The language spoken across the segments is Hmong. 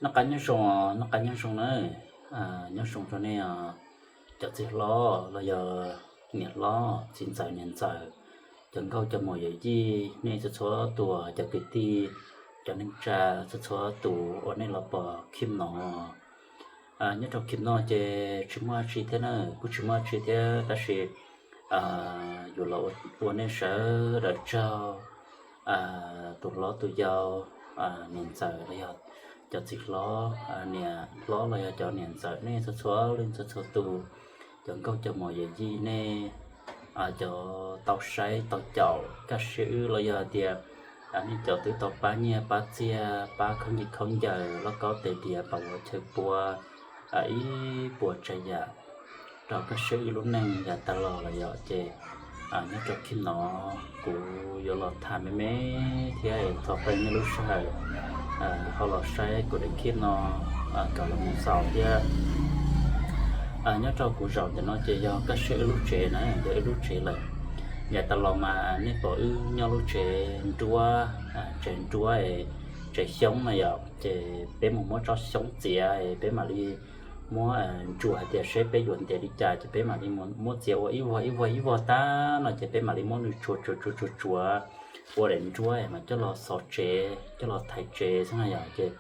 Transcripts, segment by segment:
Noj qab nyob zoo, noj qab nyob zoo na. Nyob zoo rau nej cov txiv hlob los yog niam hlob, txiv ntxawm niam ntxawm, cov nkauj cov muam yawm yij, nej txhua txhua tus, cov kwv tij, cov neej tsa txhua txhua tus uas nej los pom khib no. Nyob rau khib no ces tsis muaj tsi thiab na, kuj tsis muaj tsi thiab, tab sis yuav los ua nej sawv daws tsaug, tus hlob tus yau, niam ntxawm los yog cov txiv hlob, niam hlob los yog cov niam ntxawm, nej txhua txhua leej txhua txhua tus, cov nkauj cov muam yawm yij, nej cov tau saib tau caum Kaj Siab Wb los yog tias nej cov twb tau pab nyiaj pab txiag, pab khaub ncaws khaub ncaws, lauj kaub tes diav, pas vov chaw pua, ib puas tsav yam rau Kaj Siab Wb lub neej yav tas los lawm yom. Ces nyob rau khib no kuv yuav los tham me me thiab thov qee nej lub sij hawm ho los saib kuv daim khib no kom los mus xaus thiab. Nyob rau kuv zaum ntawm no ces yog Kaj Siab Wb lub tsev na, yog wb lub tsev lawm. Yav tas los mas nej pom wb nyob lub tsev nruab, tsev nruab, tsev xyoob na yom, ces peb mus muab tsob xyoob txiav, peb mam li muab ntsuas hais tias seb peb yuav ntiav li cas, ces peb mam li muab txiav ua ib vog ib vog ib vog tag no ces peb mam li muab nws tsuav tsuav tsuav tsuav tsuav ua daim nruab mas coj los xov tsev, coj los thaiv tsev xwb na yom. Ces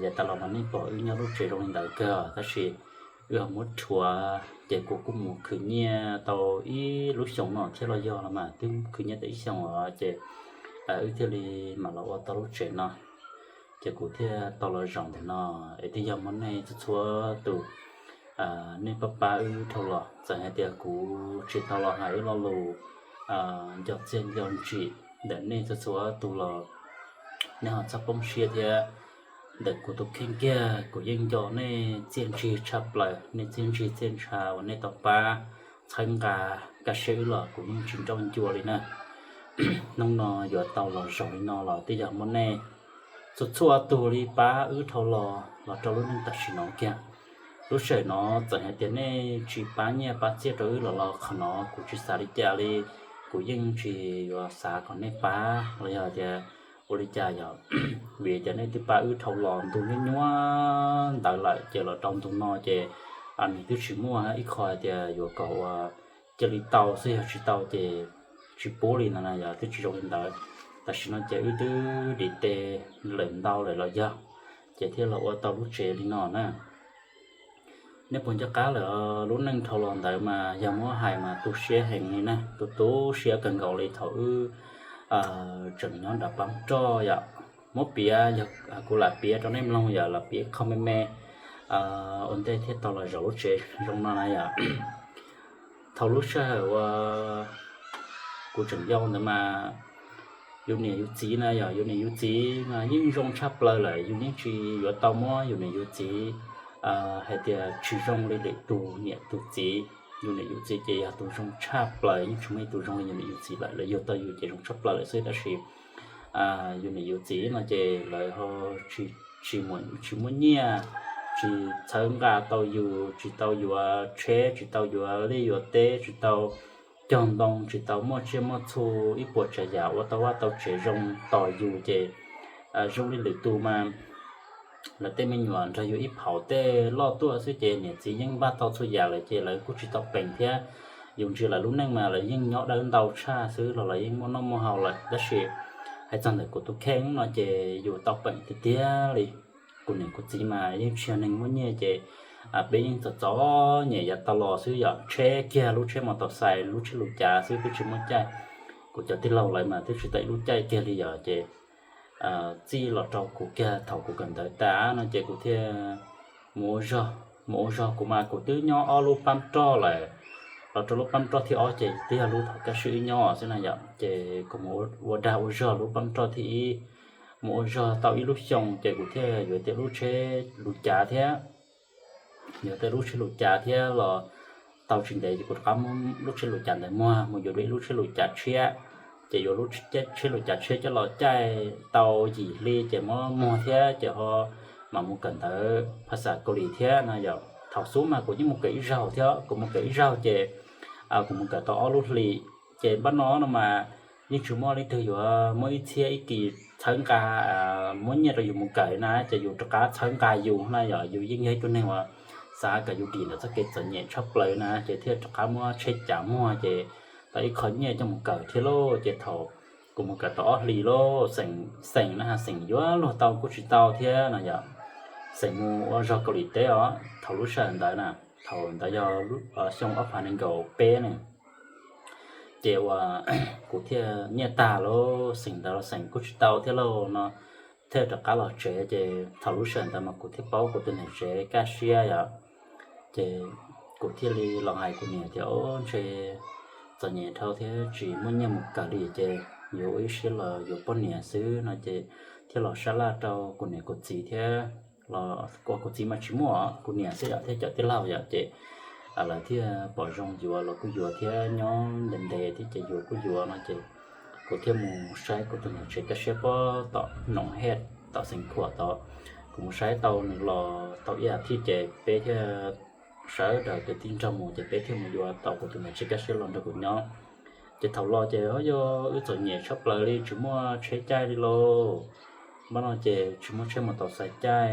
yav tas los mas nej pom wb nyob lub tsev zoo li ntawd kawg, tab sis wb ho muab rhuav ces kuv kuj mus khwv nyiaj tau ib lub xyoos no thiab los yog los mas twb khwv nyiaj tau ib xyoos os, ces wb thiaj li mam los ua tau lub tsev no. Ces kuv thiaj tau los zaum ntawm no, es thiaj yog muab nej txhua txhua tus, nej pab pab wb dhau los, txawm hais tias kuv tsis tau los hais ib lo lus nco txiaj nco ntsim ntawm nej txhua txhua tus los nej ho txhob poob siab thiab. Ntawm kuv tus kheej kiag kuv yeej nco nej txiaj ntsig tshaj plaws, nej txiaj ntsig txiaj ntsha uas nej tau pab txhawb nqa Kaj Siab Wb los kuv yeej tsis nrauj ncua li na. Hnub no yuav tau los zaum li no los twb yog muab nej txhua txhua tug li pab wb dhau los los rau lub neej tam sim no kiag. Lub sij hawm no txawm hais tias nej tsis pab nyiaj pab txiaj rau wb los los qhov no kuv tsis xav li cas li, kuv yeej tsis yuav xav kom nej pab los yog tias ua li cas yom, vim tias nej twb pab wb dhau los ntu nyuaj nyuaj ntawd lawm ces los rau ntu no ces nws twb tsis muaj ib qho hais tias yuav kom ua cia li tau xwb, yog tsis tau ces tsis pub li no na yom, twb tsis zoo li ntawd. Tam sim no ces wb twb dim tes lawm ntau lawm los yog, ces thiaj los ua tau lub tsev li no na. Nej puas nco qab lawm, lub neej dhau los ntawd mas yog muab hais mas tu siab heev li na, tu tu siab kawg nkaus li thaum wb tseem nyob nram pab roj yom. Muab piav, yog kuv lam piav rau nej mloog yom, lam piav qho me me ua ntej thiaj tau los zaum lub tsev zoo no na yom. Thaum lub sij hawm uas kuv tseem yau ntawd mas yus niam yus txiv na yom, yus niam yus txiv mas yeej zoo tshaj plaws lawm, yus yeej tsis yuav tau muab yus niam yus txiv hais tias tsis zoo li lwm tus niam tus txiv. Yus niam yus txiv ces yog tus zoo tshaj plaws, yeej tsis muaj ib tus zoo li yus niam yus txiv lawm, lawv yug tau yus ces zoo tshaj plaws lawm xwb, tab sis yus niam yus txiv no ces lawv ho tsis muaj nyiaj, tsis txhawb nqa tau yus, tsis tau yuav tsheb, tsis tau yuav liaj yuav teb, tsis tau cog ntoo, tsis tau muaj tsiaj muaj txhu, ib puas tsav yam ua tau vaj tau tsev zoo tos yus ces zoo li lwm tus mas lawv tej me nyuam nrog yus ib phaum tej loj tuaj xwb ces niam txiv yeej npaj tau txhua yam lawm ces lawv kuj tsis tau peem thiab. Yus ntsia lawv lub neej mas lawv yeej nyob dawb ntau tshaj xwb los lawv yeej muaj noj muaj haus lawm, tab sis hais txog ntawm kuv tus kheej no ces yus tau peem tiag tiag li. Kuv niam kuv txiv mas yeej tsis yog neeg muaj nyiaj ces peb yeej txom txom nyem yav tau los xwb yom, tsheb kiag lub tsheb mos tau xais, lub tsheb lus cav xwb twb tsis muaj caij. Kuv cov tij laug lawv mas twb tsis tau ib lub caij kiag li yom, ces txij los rau kuv kiag thaum kuv kawm ntawv tas no ces kuv thiaj mus ua zog. Mus ua zog kuv mas kuv twb nyob ob lub pab roj lawm, los rau lub pab roj thib ob ces twb yog lub thaum Kaj Siab Wb nyob xwb na yom, ces kuv mus ua dag ua zog lub pab roj thib ib, mus ua zog tau ib lub xyoo ces kuv thiaj yuav tej lub tsheb lus cav thiab. Yuav tej lub tsheb lus cav thiab los tau tsis ntev ces kuv rov qab muab lub tsheb lus cav ntawd muag mus yuav dua ib lub tsheb lus cav tshiab. Ces yuav lub tsheb lus cav tshiab coj los caij tau yim hli ces muab muag thiab ces ho mam mus kawm ntawv phas xas Kaus Lim thiab no yom. Thaum xub mas kuv yeej mus kawm ib zaug thiab, kuv mus kawm ib zaug ces kuv mus kawm tau ob lub hli. Ces npaj no no mas yeej tsis muaj leej twg yuav muab ib txhiab ib kis txhawb nqa, muab nyiaj rau yus mus kawm na ces yus rov qab txhawb nqa yus na yom. Yus yeej yog ib tug neeg uas xav kom yus dim ntawm txoj kev txom nyem tshaj plaws na ces thiaj rov qab muab tsheb cav muag ces tau ib qho nyiaj coj mus kawm thiab lauj. Ces thaum kuv mus kawm tau ob hlis lauj, xeem, xeem na, xeem yuav luag tau kuj tsis tau thiab no yom. Xeem mus ua zog Kaus Lim teb os, thaum lub sij hawm ntawd na, thaum ntawd yog xyoo ob phav nees nkaum peb ne. Ces uas kuv thiaj nyiaj tag lauj, xeem ntawd los xeem kuj tsis tau thiab lauj no, thiaj rov qab los tsev. Ces thaum lub sij hawm ntawd mas kuv thiaj paub kuv tus niam tsev kaj siab yom. Ces kuv thiaj li los hais kuv niam tias, o, ntshe txom nyem dhau thiab tsis muaj nyiaj mus kawm li ces yuav ua ib siab los yuav poj niam xwb no ces thiaj los sab laj rau kuv niam kuv txiv thiab los kuv txiv mas tsis muaj, kuv niam xwb yom thiab cov tij laug yom ces lawv thiaj pom zoo yuav los kuj yuav thiab nyob ntev ntev thiab ces yuav kuj yuav no ces kuv thiaj mus saib kuv tus niam tsev kaj siab puag tom Noom Hej, tom Xeev Khuam tod. Kuv mus saib tau nws los tau ib as thiv ces peb thiaj sawv daws kwv tij nrog mus ces peb thiaj mus yuav tau kuv tus niam tsev kaj siab los nrog kuv nyob. Ces thaum los ces yog wb txom nyem tshaj plaws li tsis muaj tsheb caij li lauj. Npaj no ces tsis muaj tsheb mus tau xais caij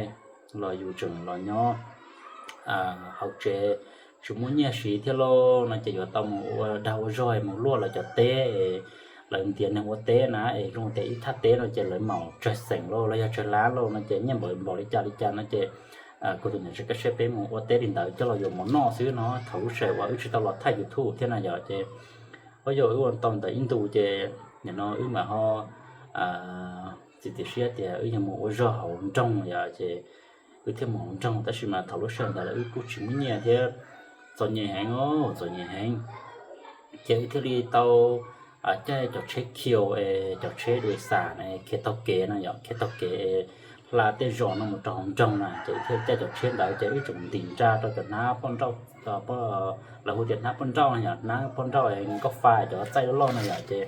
los yus tseem los nyob hauv tsev tsis muaj nyiaj siv thiab lauj no ces yuav tau mus ua dag ua zog mus luaj lawv cov teb, lawv ntiav neeg ua teb na es zoo tias ib thaj teb no ces lawv maum tsawg xeem lauj los yog tsawg lab lauj no ces nyiaj npaum npaum li cas li cas no ces kuv tus niam tsev kaj siab peb mus ua teb li ntawd coj los yuav mov noj xwb no. Thaum lub sij hawm uas wb tsis tau los thaij YouTube thiab na yom ces ua yog wb ua tau ntawd ib ntus ces nim no wb mam ho txiav txim siab tias wb yuav mus ua zog hauv nroog yom ces wb thiaj mus hauv nroog tab sis mas thaum lub sij hawm ntawd lawv wb kuj tsis muaj nyiaj thiab, txom nyem heev os, txom nyem heev. Ces wb thiaj li tau caij cov tsheb khiaus es cov tsheb dua xam khiav taug kev no yom, khiav taug kev hla tej zos no mus rau hauv nroog na ces wb thiaj caij cov tsheb ntawd ces wb tseem ntim nra rau cov hnab poj nrauj, lawv hu tias hnab poj nrauj no yom, hnab poj nrauj nkauj fa cov txaij loj loj no yom ces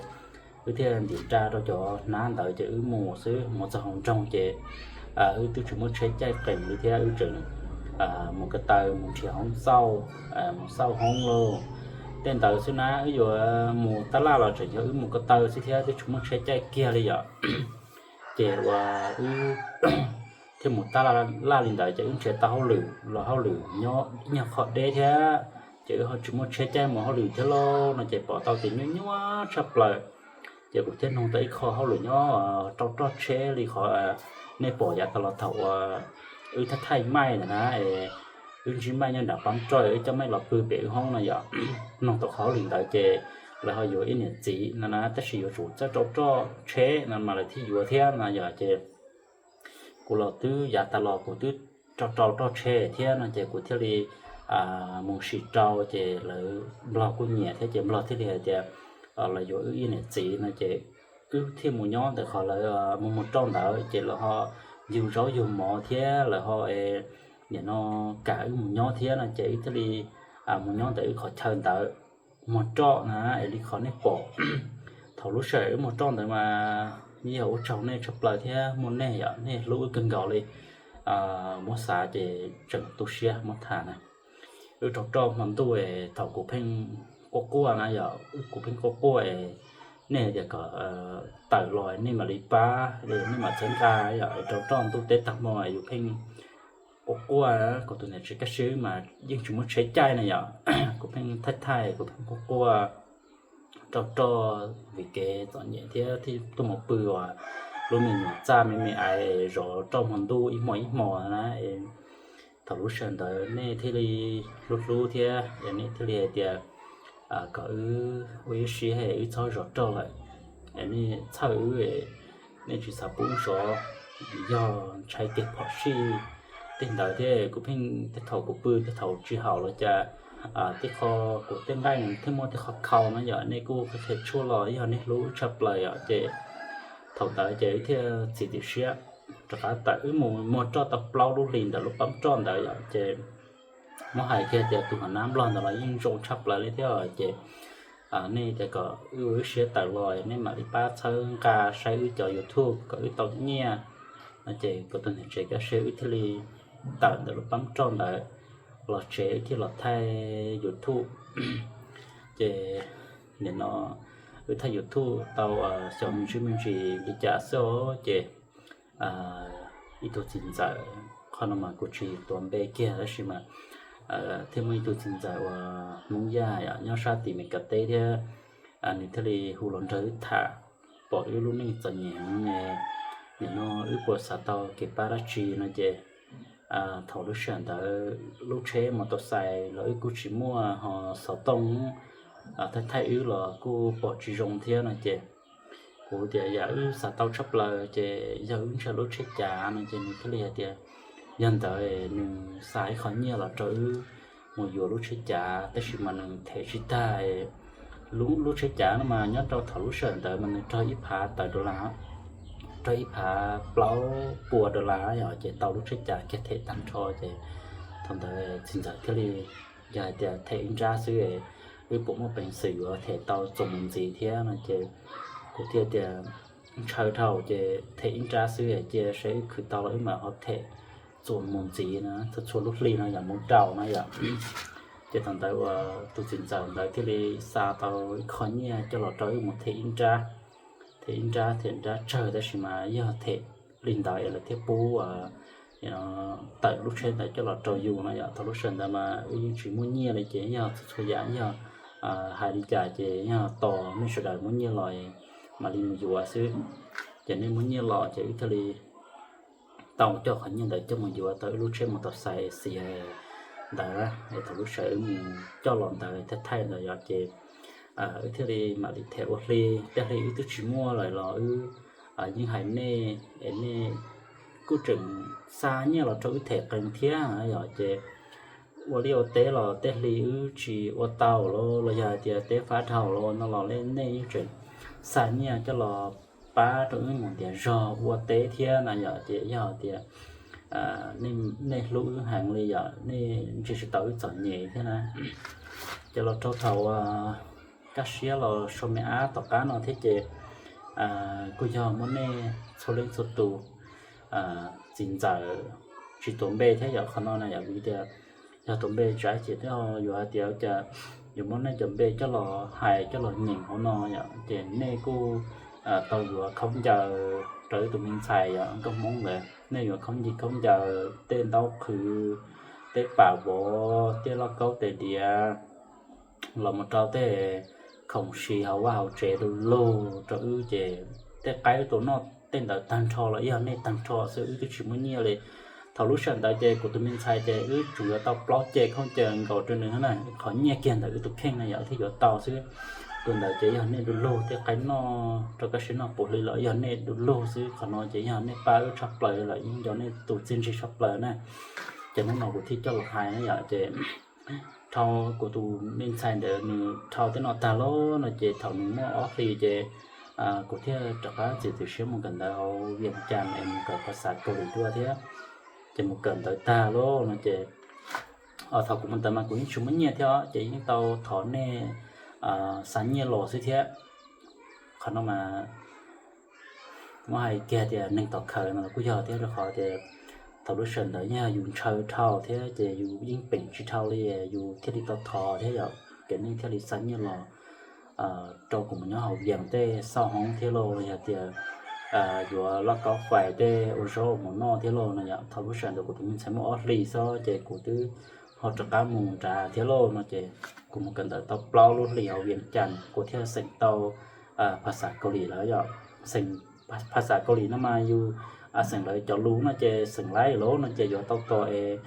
wb thiaj ntim nra rau cov hnab ntawd ces wb mus xwb, mus txog hauv nroog ces wb twb tsis muaj tsheb caij qees li thiab wb tseem mus ko taw mus nrhiav hoob xauj, mus xauj hoob lauj. Tej ntawd xwb na wb yuav mus tab laj los tseem yog wb mus ko taw xwb thiab twb tsis muaj tsheb caij kiag li yom. Ces uas wb thiaj mus tab laj li ntawd ces wb nrhiav tau hauj lwm los hauj lwm nyob ib nyuag qhov deb thiab ces wb ho tsis muaj tsheb caij mus hauj lwm thiab lauj no ces pom tau tias nyuaj nyuaj tshaj plaws. Ces kuv thiaj nug tau ib qho hauj lwm nyob rau roj tsheb li qhov nej pom yav tas los thaum uas wb thaij thaij maij ntawd na, wb ntsib maij nyob nram pab roj wb coj maij los pw pem wb hoob no yom. Nug tau qhov hauj lwm ntawd ces lawv ho yuav ib niam txiv no na tab sis yuav tsum txawj rau roj tsheb no mas lawv thiaj yuav thiab no yom ces kuv los twb yav tas los kuv twb rau rau roj tsheb thiab no ces kuv thiaj li mus sim rau ces lawv nplog kuj nyiam thiab ces nplog thiaj li hais tias lawv yuav wb ib niam txiv no ces wb thiaj mus nyob ntawm qhov lawv mus mus roj ntawd ces lawv ho yug zaub yug mov thiab lawv ho nim no kam wb mus nyob thiab no ces wb thiaj li mus nyob ntawm wb qhov chaw ntawd muag roj na es li qhov nej pom. Thaum lub sij hawm wb muag roj ntawd mas yog ua tsaug nej tshaj plaws thiab muaj nej yom, nej hlub wb kawg nkaus li. Muab xav ces tseem tu siab muab tham na. Wb rau roj hmo ntuj thaum kuv pheej quaj quaj na yom, kuv pheej quaj quaj es nej tias kom tawm los nej mam li pab, nej mam txhawb nqa yom, rau roj ntuj teb tag hmo yus pheej quaj quaj, kuv tus niam tsev kaj siab mas yeej tsis muaj tsheb caij na yom, kuv pheej thaij thaij kuv pheej quaj quaj rau roj vim kev txom nyem thiab thiaj tuaj mus pw uas lub me nyuam txaj me me aiv zov roj hmo ntuj ib hmo ib hmo na. Thaum lub sij hawm ntawd nej thiaj li hlub hlub thiab es nej thiaj li hais tias kom wb ua ib siab es wb txhob zov roj lawm, es nej txhawj wb, nej tsis xav pub wb zov, yog ntshai tiag phom sij tej ntawd thiab kuv pheej tej thaum kuv pw tej thaum tsis haum los cas tej qho kuv tej nqaij thiaj muaj tej qho khau no yom, nej kuj qhia tshuaj los yog nej hlub wb tshaj plaws yom ces thaum ntawd ces wb thiaj txiav txim siab rov qab tawm wb mus muag roj tau plaub lub hlis ntawm lub pab roj ntawd yom ces muab hais kiag tias tus hav nab nplog ntawd los yeej zoo tshaj plaws li thiab ces nej tias kom wb ua wb siab tawm los nej mam li pab txhawb nqa saib wb cov YouTube kom wb tau nyiaj no ces kuv tus niam tsev kaj siab wb thiaj li tawm ntawm lub pab roj ntawd los tsev wb thiaj los thaij YouTube. Ces nim no Wb thaij YouTube tau xyoo me ntsis me ntsis li cas xwb ces ib tug txiv ntxawm, qhov no mas kuv tsis tuav npe kiag tab sis mas thiaj muaj ib tug txiv ntxawm uas Hmoob Yaj nyob sab tim Meskas teb thiab, nws thiaj li hu los nrog wb tham, pom wb lub neej txom nyem heev, nim no wb puas xav tau kev pab dab tsi no ces thaum lub sij hawm ntawd lub tsheb mos tos xais los wb kuj tsis muaj, ho xov tooj thaij thaij wb los kuj pom tsis zoo thiab no ces kuv tias yam wb xav tau tshaj plaws ces yog wb ntshaw lub tsheb cav no ces nws thiaj li hais tias yog ntawd nws xa ib qho nyiaj los rau wb mus yuav lub tsheb cav tab sis mas nws them tsis tag. Lub tsheb cav no mas nyob rau thaum lub sij hawm ntawd mas nws raug ib phav tawm dollar, raug ib phav plaub puas dollar yom, ces tau lub tsheb cav kiag them tag nrho ces thaum ntawd txiv ntxawm thiaj li, yog hais tias them ib nrab xwb wb puas muaj peev xwm yuav them tau txuas mus ntxiv thiab no ces kuv thiaj tias ntshaw dhau ces them ib nrab xwb cia saib wb khwv tau los wb mam ho them txuas mus ntxiv na, txhua txhua lub hli no yom, mus rau no yom. Ces thaum ntawd uas tus txiv ntxawm ntawd thiaj li xa tau ib qho nyiaj coj los rau wb mus them ib nrab, them ib nrab them nrab tsawg tab sis mas yog them li ntawd es lawv thiaj pub tawm lub tsheb ntawd coj los rau yus no yom. Thaum lub sij hawm ntawd mas wb yeej tsis muaj nyiaj li ces yog txhua txhua yam yog hais li cas ces yog tos nej sawv daws muaj nyiaj los mam li mus yuav xwb. Ces nej muaj nyiaj los ces wb thiaj li tau coj qhov nyiaj ntawd coj mus yuav tau wb lub tsheb mos tos xais xiav ntawd es thaum lub sij hawm wb mus coj los ntawd thiaj thaij ntawd yom ces wb thiaj li mam li them ua hli. Tej hli wb twb tsis muaj lawm los wb yeej hais nej es nej kuj tseem xa nyiaj los rau wb them qees thiab yom. Ces ua liaj ua teb los tej hli wb tsis ua tau los los yog hais tias teb fab dhau los no los nej yeej tseem xa nyiaj coj los pab rau wb mus ntiav zog ua teb thiab na yom. Ces yog tias nej hlub wb heev li yom, nej ntsia tsis tau wb txom nyem thiab na. Ces los rau thaum kaj siab los sau me ab tom qab no thiab ces kuj yog muab nej txhua leej txhua tus txiv ntxawm tsis tuav npe thiab yom. Qhov no na yom vim tias yog tuav npe tsam ces twb yuav hais tias cas yuav muab nej cov npe coj los hais coj los nyeem hauv no yom. Ces nej kuj tau yuav khaub ncaws rau wb tus me ntxhais yom, nkauj Hmoob ntawd nej yuav khaub ncaws, khaub ncaws tej ntaub qhwv, tej pam vov, tej lauj kaub tes diav, los mus rau tej khoom siv hauv vaj hauv tsev du lug rau wb ces tej qaib wb tus noj tej ntawd tag nrho los yog nej tag nrho xwb, wb twb tsis muaj nyiaj li. Thaum lub sij hawm ntawd ces kuv tus me ntxhais ces wb tsuas yuav tau plaub ce khaub ncaws nkaus rau nws na, qhov nyiaj kiag ntawm wb tus kheej na yom thiaj yuav tau xwb. Tus ntawd ces yog nej du lug tej qaib noj rau kaj siab noj puv hli los yog nej du lug xwb. Qhov no ces yog nej pab wb tshaj plaws lawm, yeej yog nej tus txiaj ntsig tshaj plaws na. Ces hnub no kuv thiaj coj los hais na yom ces dhau kuv tus me ntxhais ntawd nws dhau tej no tag lawm no ces thaum nws muaj ob hlis ces kuv thiaj rov qab txiav txim siab mus kawm ntawv hauv Vias Cas es mus kawm phas xas Kaus Lim dua thiab. Ces mus kawm ntawv tag lawm no ces thaum kuv mus ntawd mas kuv yeej tsis muaj nyiaj thiab ces yeej tau thov nej xa nyiaj los xwb thiab. Qhov no mas muab hais kiag tias neeg tom khawv no los kuj yog thiab rau qhov tias thaum lub sij hawm ntawd yog yus ntshaw dhau thiab ces yus yeej peem tsis dhau li, yus thiaj li tau thov thiab yom, ces nej thiaj li xa nyiaj los rau kuv mus nyob hauv Vias tej xauj hoob thiab lauj, los yog tias yuav lauj kaub fais tej ua zaub ua mov noj thiab lauj no yom. Thaum lub sij hawm ntawd kuv tus me ntxhais muaj ob hlis xwb ces kuv twb ho rov qab mus nrad thiab lauj no ces kuv mus kawm ntawv tau plaub lub hlis hauv Vias Cas kuv thiaj xeem tau phas xas Kaus Lim lawm yom. Xeem phas xas Kaus Lim no mas yus xeem lawv cov lus no ces xeem laib lawm no ces yuav tau tos es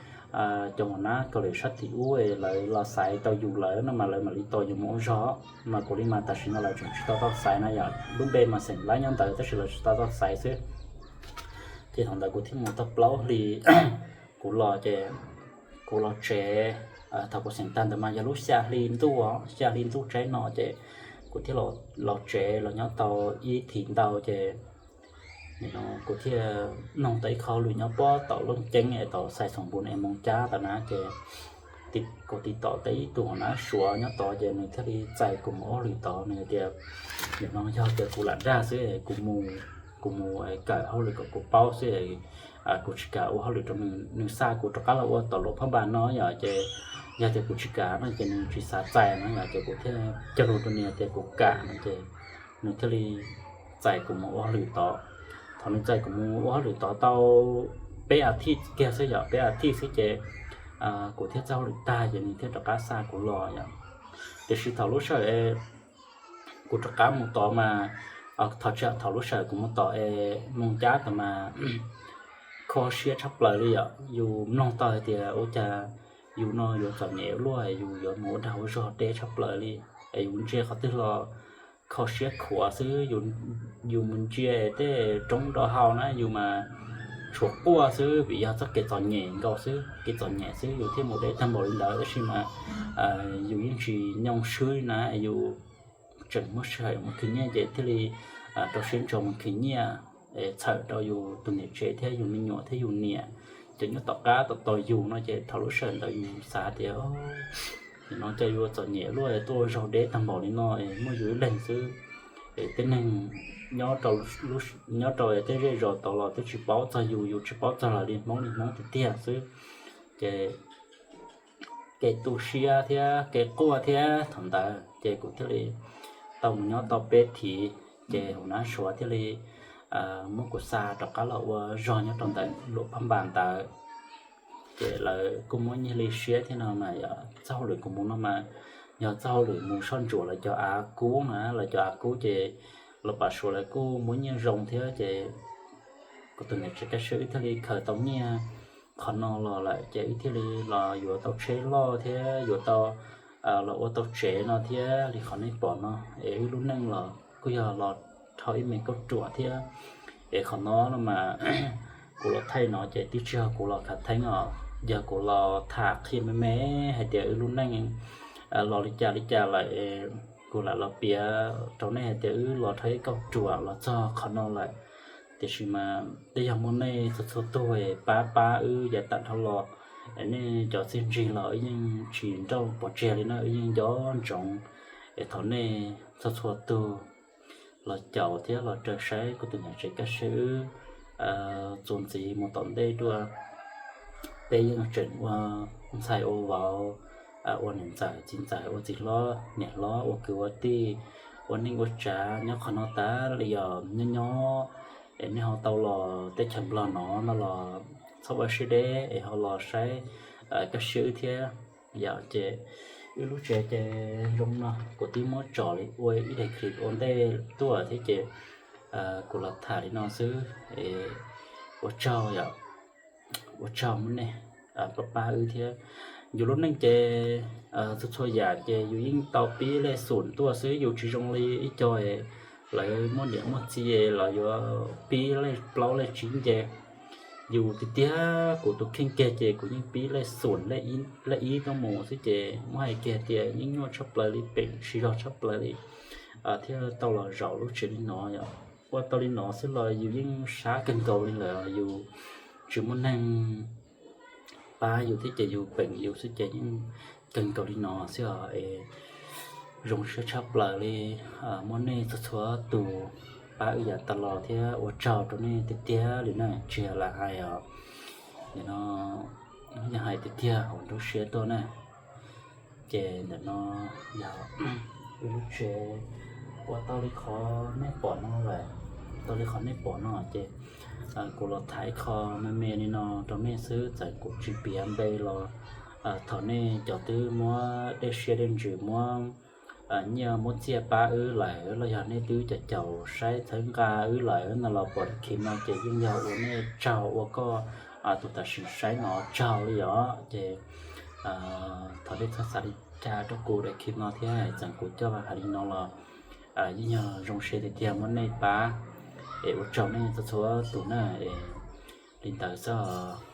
cov hua nab Kaus Lim sab tim ub lawv los xaiv tau yus lawm no mas lawv mam li tos yus mus ua zog. Mas kuv li mas tam sim no lawv tseem tsis tau tau xaiv na yom, lub npe mas xeem laib nyob ntawd tab sis lawv tsis tau tau xaiv xwb. Ces thaum ntawd kuv thiaj mus tau plaub hlis, kuv los ces kuv los tsev. Thaum kuv xeem tag ntawd mas yog lub xya hli ntuj, xya hli ntuj tsaib no ces kuv thiaj los tsev los nyob tau ib thim ntau ces kuv thiaj noog tau ib qho lus nyob pob tom Looj Ceeb es tom Xais Xoom Npus es Moos Cab tom na ces kuv tiv tom tau ib tug hua nab Suav nyob tod ces nws thiaj li txais kuv mus ua hauj lwm tod. Nws tias nim no yog tias kuv lam dag xwb, kuv mus, kuv mus kawm hauj lwm kom kuv paub xwb, kuv tsis kam ua hauj lwm rau nws. Nws xa kuv rov qab los ua tom Luam Phab Npas no yom, ces yog tias kuv tsis kam no ces nws tsis xav txais no yom, ces kuv thiaj cog lus rau nws tias kuv kam no ces nws thiaj li txais kuv mus ua hauj lwm tod. Thaum nws txais kuv mus ua hauj lwm tod tau peb a thiv kiag xwb, yog peb a thiv xwb ces kuv thiaj txawj hauj lwm tag ces nws thiaj rov qab xa kuv los yom. Tiam sis thaum lub sij hawm kuv rov qab mus tod mas, thaum tsis, thaum lub sij hawm kuv mus tod es moos cab tod mas kho siab tshaj plaws li yom. Yus mloog tau hais tias ua cas yus no yuav txom nyem luaj, yus yuav mus ua dag ua zog deb tshaj plaws li, es yus ntsia qhov twg los kho siab khuav xwb. Yus mus ntsia tej roob rau hauv na yus mas tshuav quaj xwb vim yog txoj kev txom nyem nkaus xwb, kev txom nyem xwb yus thiaj mus deb tag npaum li ntawd. Tab sis mas yus yeej tsis nyoo swb na, yus tseem muaj sij hawm mus khwv nyiaj ces thiaj li rau siab ntso mus khwv nyiaj txhawm rau yus tus niam tsev thiab yus me nyuam thiab yus niam cov nyob tom qab tom tau yus no ces thaum lub sij hawm ntawd yus xav tias no cas yuav txom nyem luaj tuaj ua zog deb tag npaum li no, muaj yus ib leeg xwb. Es tej neeg nyob rau tej zej zos tod los twb tsis paub txog yus, yus tsis paub txog lawv li, Hmoob li Hmoob tiag tiag xwb. Ces kev tu siab thiab kev quaj thiab thaum ntawd ces kuv thiaj li tau mus nyob tau peb thiv, ces hauv nab suav thiaj li muab kuv xa rov qab los ua zog nyob rau ntawm luam phab npas ntawd. Ces lawv kuj muab nyiaj li siab thiab no mas yog txoj hauj lwm kuv mus no mas yog txoj hauj lwm mus soj ntsuam lawv cov av kub na, lawv cov av kub ces los pam suav lawv kuj muab nyiaj zoo thiab ces kuv tus niam tsev kaj siab wb thiaj li khaws tau nyiaj qhov no los lawm ces wb thiaj li los yuav tau tsheb loj thiab yuav tau los ua tau tsev no thiab li qhov nej pom no. Es wb lub neej los kuj yog los dhau ib me kauj ruam thiab. Es qhov no no mas kuv los thaij no ces twb tsis yog kuv los khav theeb os, yog kuv los tham qhia me me hais tias wb lub neej los li cas li cas lawm, kuv lam los piav rau nej hais tias wb los dhau ib kauj ruam los txog qhov no lawm. Tiam sis mas twb yog muaj nej txhua txhua tug pab pab wb yav tag dhau los, nej cov txiaj ntsig los wb yeej tsis nrauj pov tseg li na, wb yeej nco ntsoov. Es thov nej txhua txhua tug los caum thiab los raws saib kuv tus niam tsev kaj siab wb txuas ntxiv mus tom ntej dua. Peb yeej tseem ua ntxhais ua vauv, ua niam ntxawm txiv ntxawm, ua txiv hlob niam hlob, ua kwv ua tij, ua neej ua tsav nyob qhov no tas li os. Nyob nyob es nej ho tau los teb chaws Nplog no no los txhob ua siab deb es ho los saib kaj siab wb thiab. Yog ces wb lub tsev ces zoo no, kuv twb muab tso li ua ib daim clip ua ntej tuaj thiab ces kuv los tham li no xwb. Ua tsaug yom, ua tsaug muab nej pab pab wb thiab. Yus lub neej ces txhua txhua yam ces yus yeej tau pib lej xum tuaj xwb, yus tsis zoo li ib co lawv muaj niam muaj txiv los yuav pib lej plaub lej tsib nce. Yus tiag tiag kuv tus kheej kiag ces kuv yeej pib lej xum lej ib tuaj mus xwb ces muab hais kiag tias yeej nyuaj tshaj plaws li, peem siv zog tshaj plaws li thiaj tau los zaum lub tsev li no yom. Ua tau li no xwb los yus yeej sab kawg nkaus li lawm, yus tsis muaj neeg pab yus thiab ces yus peem yus xwb ces yeej kawg nkaus li no xwb os. Es zoo siab tshaj plaws li muaj nej txhua txhua tus pab wb yav tas los thiab ua tsaug rau nej tiag tiag li na, tsis yog lam hais os. Nim no yog hais tiag tiag hauv nruab siab tuaj na. Ces ntawm no yog wb lub tsev ua tau li qhov nej pom no lawm, tau li qhov nej pom no ces kuv los tham ib qho me me li no rau nej xwb, txawm kuv tsis piav npe los thov nej cov twb muab dej siab dej ntsws muab nyiaj muab txiaj pab wb lawm los yog nej twb caum caum saib txhawb nqa wb lawm no los pom daim clip no ces yeej yog ua nej tsaug, ua koj tus tam sim saib no tsaug li os. Ces thov nej txhob xav li cas rau kuv daim clip no thiab, txawm kuv coj hais li no los yeej yog zoo siab tiag tiag muab nej pab. Es ua tsaug nej txhua txhua tus na. Li ntawd xwb os.